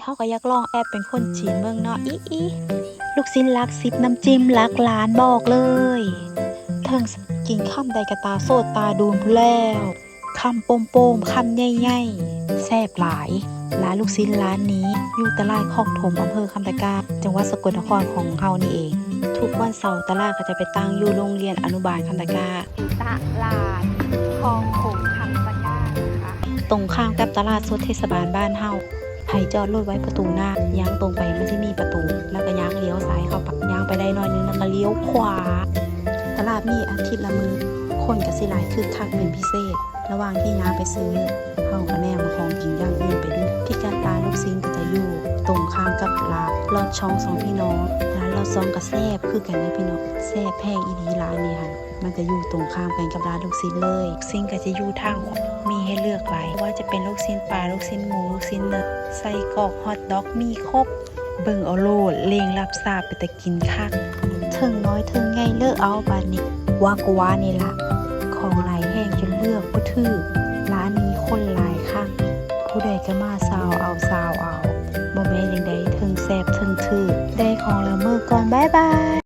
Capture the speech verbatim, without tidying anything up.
เฮาก็อยากลองแอบเป็นคนจีนเบิ่งเนาะ อิอิ ลูกชิ้นหลักสิบ น้ำจิ้มหลักล้านบอกเลย เทิงกินคำใดก็ตาโสดตาดูนพู้นแล้ว คำโป่มๆ คำใหญ่ๆ แซ่บหลาย ร้านลูกชิ้นร้านนี้อยู่ตลาดคอกถม อำเภอคำตะกร้า จังหวัดสกลนครของเฮานี่เอง ทุกวันเสาร์ตลาดก็จะไปตั้งอยู่โรงเรียนอนุบาลคำตะกร้า ตลาดคลองโขงคำตะกร้านะคะ ตรงข้ามกับตลาดสดเทศบาลบ้านเฮา ไผจอดรถไว้ประตูหน้า ย่างตรงไปมันสิมีประตู แล้วก็ย่างเลี้ยวซ้ายเข้าไป ย่างไปได้หน่อยนึงแล้วก็เลี้ยวขวา ตลาดมีอาทิตย์ละมื้อ คนก็สิหลายคึกคักเป็นพิเศษ ระหว่างที่ย่างไปซื้อ เฮาก็แนมเอาของกินอย่างอื่นไปด้วย พิกัดร้านลูกชิ้นก็จะอยู่ตรงข้ามกับร้านลอดช่องสองพี่น้อง ร้านลอดช่องก็แซ่บคือกันนะพี่น้อง แซ่บแฮงอีหลีร้านนี้หั่น มันจะอยู่ตรงข้ามกันกับร้านลูกชิ้นเลย ลูกชิ้นก็จะอยู่ทางขวา มีให้เลือกหลาย ว่าจะเป็นลูกชิ้นปลา ลูกชิ้นหมู ลูกชิ้นเนื้อ ไส้กรอก ฮอทดอก มีครบ เบิ่งเอาโลด เล้งลาบซาบเป็นตากินคัก เทิงน้อยเทิงใหญ่เลือกเอาบาดนี้ ว่าก็ว่านี่ล่ะ